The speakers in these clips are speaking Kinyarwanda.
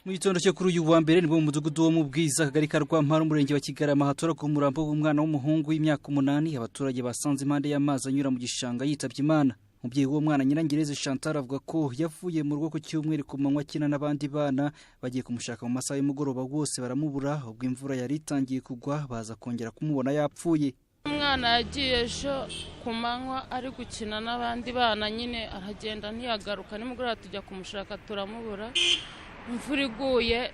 Mu gitondo cyo kuri uyu wa mbere nibwo mu mudugudu wo mu Bwiza, akagari ka Rwampara, umurenge wa Kigarama, hatoragwa umurambo w'umwana w'umuhungu w'imyaka 8 abaturage basanze impande y'amazi anyura mu gishanga yitabye Imana. Umubyeyi w'uwo mwana, Nyirangireze Chantal, avuga ko yavuye mu rugo ku cyumweru ku manywa akina n'abandi bana, bagiye kumushaka mu masaha y'umugoroba bose baramubura. Ubwo imvura yari itangiye kugwa baza kongera kumubona yapfuye. Umwana yagiye ejo ku manywa ari gukina n'abandi bana, nyine aragenda ntiyagaruka, nimugoroba tujya kumushaka turamubura. Imvura iguye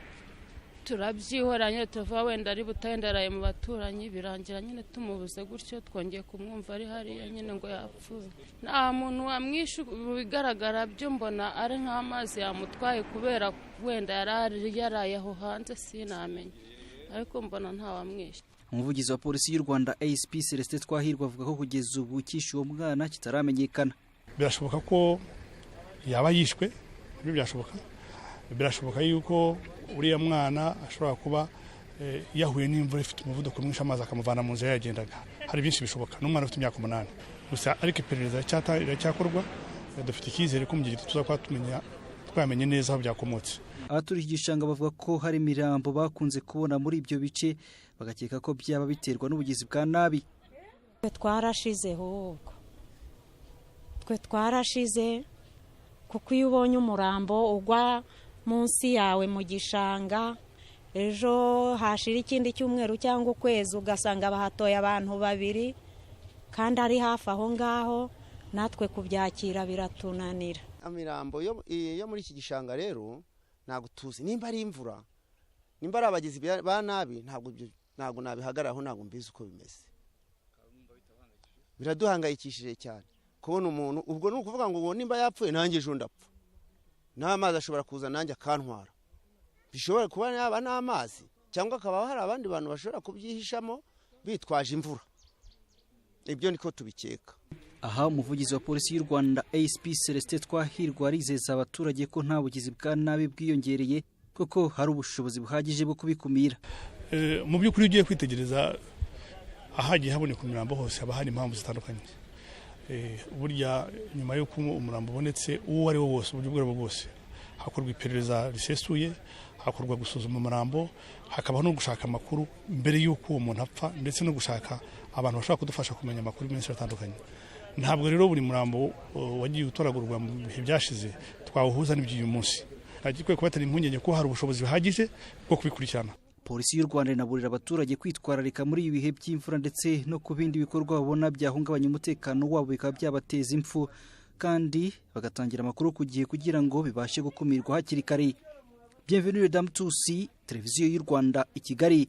turabyihora nyine, tuva wenda ari butayenda yaraye mu baturanyi, birangira nyine tumubuze gutyo, twongeye kumwumva ari hariya nyine ngo yapfuye. Nta muntu wamwishe, mu bigaragara byo mbona ari nk'amazi yamutwaye kubera wenda yaraye aho hanze sinamenya, ariko mbona ntawamwishe. Umuvugizi wa polisi y'u Rwanda ASP Celestin Twahirwa avuga ko kugeza ubu cyishe uwo mwana kitaramenyekana. Birashoboka ko yaba yishwe, ibyo byashoboka. Birashoboka yuko uriya mwana ashobora kuba yahuye n'imvura ifite umuvuduko mwinshi, amazi akamuvana mu nzira yagendaga. Hari byinshi bishoboka, n'umwana ufite imyaka 8 gusa, ariko iperereza riracyakorwa. Dufite icyizere ko mu gihe gito tuzakuba twamenye neza aho byakomotse. Abaturiye igishanga bavuga ko hari imirambo bakunze kubona muri ibyo bice, bagakeka ko byaba biterwa n'ubugizi bwa nabi. Twe twarashize ahubwo, twe twarashize kuko iyo ubonye umurambo ugwa munsi yawe mu gishanga, ejo hashira ikindi cyumweru cyangwa ukwezi ugasanga bahatoye abantu babiri kandi ari hafi aho ngaho, natwe kubyakira biratunanira. Imirambo yo muri iki gishanga rero ntabwo tuzi nimba ari imvura, nimba ari abagizi ba nabi, ntabwo nabihagararaho, ntabwo mbizi uko bimeze. Biraduhangayikishije cyane kubona umuntu, ubwo ni ukuvuga ngo nimba yapfuye nanjye ejo ndapfa, n'amazi ashobora kuza nanjye akantwara. Bishobora kuba yaba n'amazi cyangwa akaba hari abandi bantu bashobora kubyihishamo bitwaje imvura, ibyo niko tubikeka. Aha umuvugizi wa polisi y'u Rwanda ASP Celestin Twahirwa arizeza abaturage ko nta bugizi bwa nabi bwiyongereye, kuko hari ubushobozi buhagije bwo kubikumira. Mu by'ukuri ugiye kwitegereza ahagiye haboneka imirambo hose haba hari impamvu zitandukanye. Burya nyuma y'uko umurambo ubonetse uwo ari wo wose, uburyo ubwo ari bwo bwose, hakorwa iperereza risesuye, hakorwa gusuzuma umurambo, hakabaho no gushaka amakuru mbere y'uko uwo muntu apfa, ndetse no gushaka abantu bashobora kudufasha kumenya amakuru menshi atandukanye. Ntabwo rero buri murambo wagiye utoragurwa mu bihe byashize twawuhuza n'iby'uyu munsi. Nta kubatera impungenge ko hari ubushobozi buhagije bwo kubikurikirana. Polisi y'u Rwanda inaburira abaturage kwitwararika muri ibi bihe by'imvura ndetse no ku bindi bikorwa babona byahungabanya umutekano wabo bikaba byabateza impfu, kandi bagatangira amakuru ku gihe kugira ngo bibashe gukumirwa hakiri kare. Bienvenue Damutusi, Televiziyo y'u Rwanda i Kigali.